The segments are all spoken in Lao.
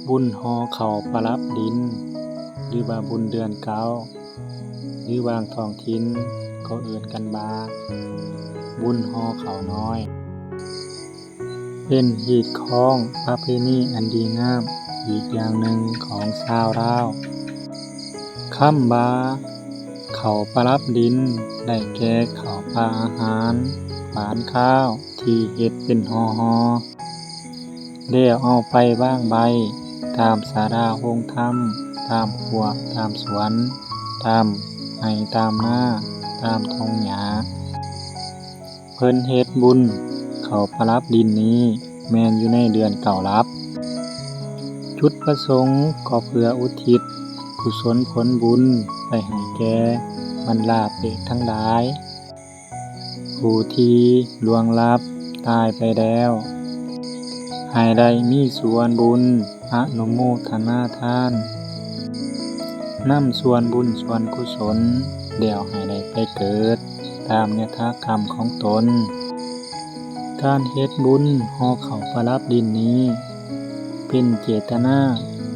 ບຸນຫໍ່ເຂົ້າປະດັບດິນ ຫຼືວ່າບຸນເດືອນເກົ້າ ຫຼືບາງທ້ອງຖິ່ນກໍເອີ້ນກັນວ່າບຸນຫໍ່ເຂົ້ານ້ອຍ ເປັນຮີດຄອງປະເພນີອັນດີງາມອີກຢ່າງໜຶ່ງຂອງຊາວລາວ. ຄຳວ່າເຂົ້າປະດັບດິນ ໄດ້ແກ່ເຂົ້າປາອາຫານຫວານຄາວທີ່ເຮັດເປັນຫໍ່ໆ ແລ້ວເອົາໄປວາງໄວ້ຕາມສາລາໂຮງທຳ, ຕາມຂົວ, ຕາມສວນ, ຕາມໄຮ່, ຕາມນາ, ຕາມທົ່ງຫຍ້າ. ເພິ່ນເຮັດບຸນເຂົ້າປະດັບດິນນີ້ແມ່ນຢູ່ໃນເດືອນເກົ້າຫຼັບ. ຈຸດປະສົງກໍເພື່ອອຸທິດກຸສົນຜົນບຸນໄປໃຫ້ແກ່ບັນດາເປດທັງຫຼາຍ ຜູ້ທີ່ລ່ວງລັບຕາຍໄປແລ້ວ ໃຫ້ໄດ້ມີສ່ວນບຸນອະນຸໂມທະນາທານ ນຳສ່ວນບຸນສ່ວນກຸສົນ ແລ້ວໃຫ້ໄດ້ໄປເກີດຕາມຍະຖາກຳຂອງຕົນ. ການເຮັດບຸນຫໍ່ເຂົ້າປະດັບດິນນີ້ ເປັນເຈດຕະນາ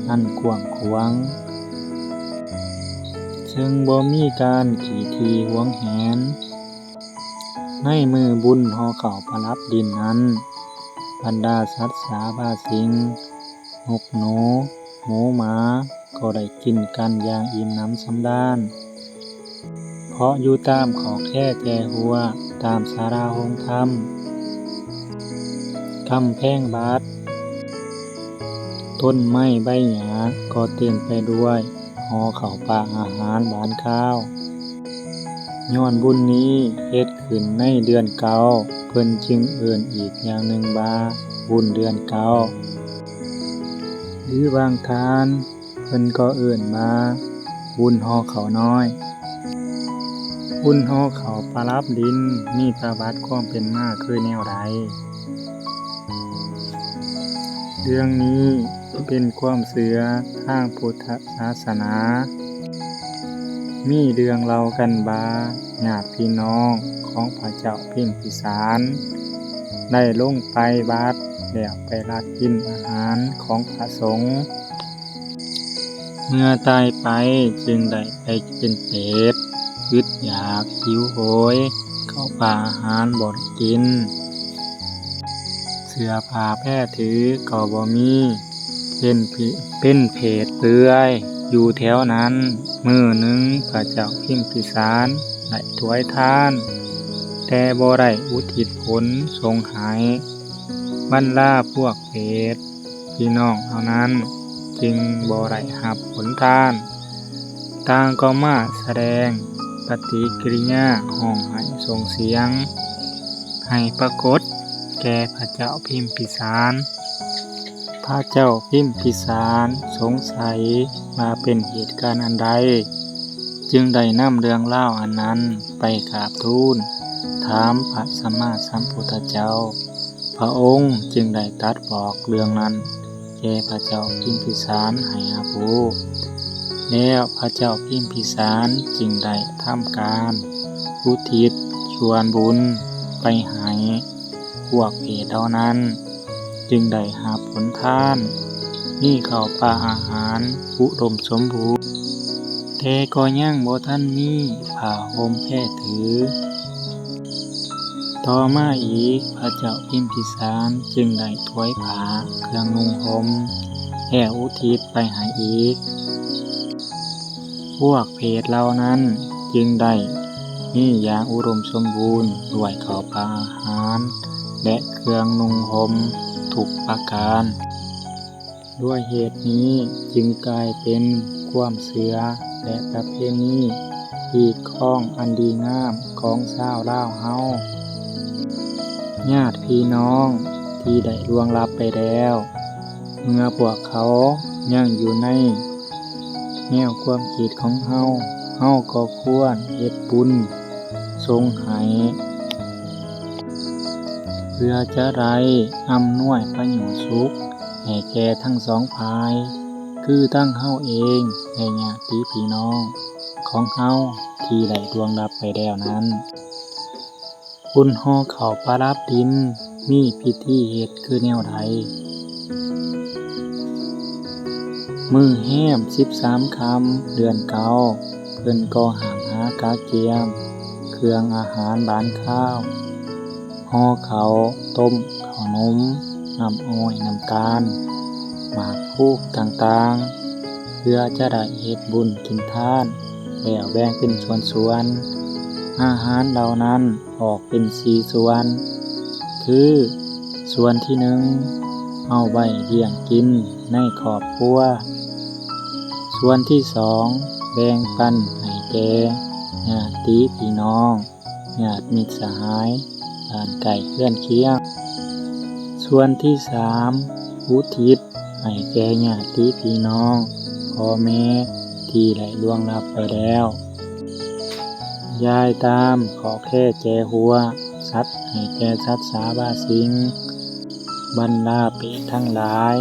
ອັນກວ້າງຂວາງ ເຊິ່ງບໍ່ມີການຂີ້ຖີ່ຫວງແຫນ. ໃນມື້ບຸນຫໍ່ເຂົ້າປະດັບດິນນັ້ນ ບັນດາສັດສາວາສິ່ງ, ນົກໜູ, ໝູໝາ ກໍໄດ້ກິນກັນຢ່າງອີ່ມໜຳສຳລານ ເພາະຢູ່ຕາມຂອກແຄແຈຫົວ, ຕາມສາລາໂຮງທຳ, ກຳແພງວັດ, ຕົ້ນໄມ້ໃບຫຍ້າກໍເຕັມໄປດ້ວຍຫໍ່ເຂົ້າປາອາຫານຫວານຄາວ. ຍ້ອນບຸນນີ້ເຮັດຂຶ້ນໃນເດືອນເກົ້າ ເພິ່ນຈຶ່ງເອີ້ນອີກຢ່າງໜຶ່ງວ່າບຸນເດືອນເກົ້າ ຫຼືບາງທ່ານເພິ່ນກໍເອີ້ນວ່າບຸນຫໍ່ເຂົ້ານ້ອຍ. ບຸນຫໍ່ເຂົ້າປະດັບດິນມີປະຫວັດຄວາມເປັນມາຄືແນວໃດ? ເລື່ອງນີ້ເປັນຄວາມເຊື່ອທາງພຸດທະສາສະໜາ. ມີເລື່ອງເລົ່າກັນວ່າ ຍາດພີ່ນ້ອງຂອງພະເຈົ້າພິມພິສານ ໄດ້ລົງໄປວັດແລ້ວໄປລັກກິນອາຫານຂອງພະສົງ. ເມື່ອຕາຍໄປຈຶ່ງໄດ້ໄປເປັນເປດ, ອຶດຢາກຫິວໂຫຍ, ເຂົ້າປາອາຫານບໍ່ໄດ້ກິນ, ເສື້ອຜ້າແພຖືກໍບໍ່ມີ, ເປັນ ເປັນເຜດເປື່ອຍຢູ່ແຖວນັ້ນ. ມື້ໜຶ່ງພະເຈົ້າພິມພິສານໄດ້ຖວາຍທານ, ແຕ່ບໍ່ໄດ້ອຸທິດຜົນສົງໃຫ້. ບັນດາພວກເປດພີ່ນ້ອງເຫຼົ່ານັ້ນຈຶ່ງບໍ່ໄດ້ຮັບຜົນທານ, ຕ່າງກໍມາສະແດງປະຕິກິລິຍາຮ້ອງໄຫ້ສົ່ງສຽງ ໃຫ້ປາກົດແກ່ພະເຈົ້າພິມພິສານ. ພະເຈົ້າພິມພິສານສົງໄສວ່າເປັນເຫດການອັນໃດ ຈຶ່ງໄດ້ນຳເລື່ອງລາວອັນນັ້ນໄປກາບທູນຖາມພະສຳມາສຳພຸດທະເຈົ້າ. ພະອົງຈຶ່ງໄດ້ຕັດບອກເລື່ອງນັ້ນແກ່ພະເຈົ້າພິມພິສານໃຫ້ຮັບຮູ້. ແລ້ວພະເຈົ້າພິມພິສານຈຶ່ງໄດ້ທຳການອຸທິດສ່ວນບຸນໄປໃຫ້ ພວກເຜດເຫຼົ່ານັ້ນຈຶ່ງໄດ້ຮັບຜົນທານ, ມີເຂົ້າປາອາຫານອຸດົມສົມບູນ, ແຕ່ກໍຍັງບໍ່ທັນມີຜ້າຫົ່ມແພຖື. ຕໍ່ມາອີກ, ພະເຈົ້າພິມພິສານຈຶ່ງໄດ້ຖວາຍຜ້າເຄື່ອງນຸ່ງຫົ່ມ ແລ້ວອຸທິດໄປໃຫ້ອີກ. ພວກເຜດເຫຼົ່ານັ້ນຈຶ່ງໄດ້ມີຢ່າງອຸດົມສົມບູນດ້ວຍເຂົ້າປາອາຫານ ແລະ ເຄື່ອງນຸ່ງຫົ່ມທຸກປະການ. ດ້ວຍເຫດນີ້ຈຶ່ງກາຍເປັນຄວາມເຊື່ອ ແລະ ປະເພນີຮີດຄອງອັນດີງາມຂອງຊາວລາວເຮົາ. ຍາດພີ່ນ້ອງທີ່ໄດ້ລ່ວງລັບໄປແລ້ວ, ເມື່ອພວກເຂົາຍັງຢູ່ໃນແນວຄວາມຄິດຂອງເຮົາ, ເຮົາກໍຄວນເຮັດບຸນ ສົງໄຫ້ ເພື່ອຈະໄດ້ອຳນວຍປະໂຫຍດສຸກໃຫ້ແກ່ທັງສອງຝ່າຍ, ຄືທັງເຮົາເອງ ແລະ ຍາດຕິພີ່ນ້ອງຂອງເຮົາທີ່ໄດ້ລ່ວງລັບໄປແລ້ວນັ້ນ. ບຸນຫໍ່ເຂົ້າປະດັບດິນມີພິທີເຮັດຄືແນວໃດ? ມື້ແຮມສິບສາມຄ່ຳ ເດືອນເກົ້າ ເພິ່ນກໍຫ້າມຫາກະກຽມເຄື່ອງອາຫານບານຄາວ, ຫໍ່ເຂົ້າ, ຕົ້ມເຂົ້າໜົມ, ນ້ຳອ້ອຍ, ນ້ຳຕານ, ໝາກພູຕ່າງໆ ເພື່ອຈະໄດ້ເຮັດບຸນກິນທານ ແລ້ວແບ່ງເປັນສ່ວນໆ. ອາຫານເຫຼົ່ານັ້ນອອກເປັນສີ່ສ່ວນ ຄື ສ່ວນທີໜຶ່ງ ເອົາໄວ້ລ້ຽງກິນໃນຄອບຄົວ, ສ່ວນທີສອງ ແບ່ງປັນໃຫ້ແກ່ຍາດຕິພີ່ນ້ອງ, ຍາດມິດສະຫາຍ ບ້ານໃກ້ເຮືອນຄຽງ, ສ່ວນທີສາມ ອຸທິດໃຫ້ແກ່ຍາດຕິພີ່ນ້ອງ, ພໍ່ແມ່ທີ່ໄດ້ລ່ວງລັບໄປແລ້ວ. ຢາຍຕາມເຄາະແຄແຈຫົວສັດໃຫ້ແກ່ສັດສາບາສິ່ງ, ບັນດາເປດທັງຫຼາຍ.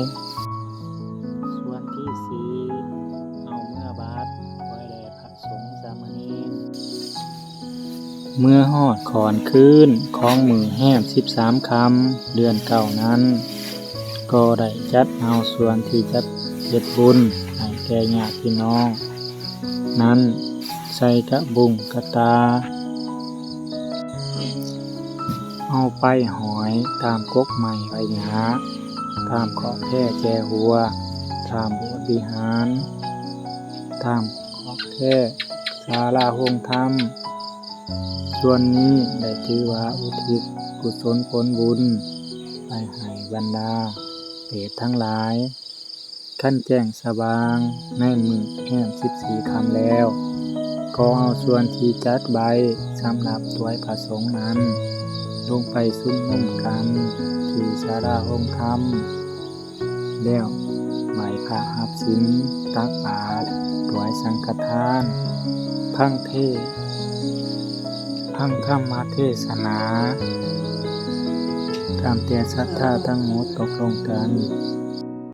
ສ່ວນທີສີ່ ເອົາເມືອບາດຖວາຍແດ່ພະສົງສາມະເນນ. ເມື່ອຮອດຂ້ອນຄືນຂອງມື້ແຮມສິບສາມຄ່ຳ ເດືອນເກົ້ານັ້ນ ກໍໄດ້ຈັດເອົາສ່ວນທີ່ຈະເຮັດບຸນໃຫ້ແກ່ຍາດພີ່ນ້ອງນັ້ນ ໃສ່ກະບຸງກະຕ່າ, ເອົາໄປຫ້ອຍຕາມກົກໄມ້ໃບຫຍ້າ, ຕາມເຄາະແຄແຈຫົວ, ຕາມໂບດວິຫານ, ຕາມເຄາະແຄສາລາໂຮງທຳ. ສ່ວນນີ້ໄດ້ຖືວ່າອຸທິດກຸສົນຜົນບຸນໄປໃຫ້ບັນດາເປດທັງຫຼາຍ. ຄັນແຈ້ງສະຫວ່າງໃນມື້ແຮມສິບສີ່ຄ່ຳແລ້ວ, ກໍເອົາສ່ວນທີ່ຈັດໄວ້ສຳລັບຖວາຍພະສົງນັ້ນ ລົງໄປຊຸມນຸມກັນທີ່ສາລາໂຮງທຳ, ແລ້ວໄຫວ້ພະຮັບສິນ, ຕັກບາດ, ຖວາຍສັງຄະທານ, ຟັງເທດ, ຟັງທຳມະເທສະໜາ, ຕາມແຕ່ສັດທາທັງໝົດຕົກລົງກັນ.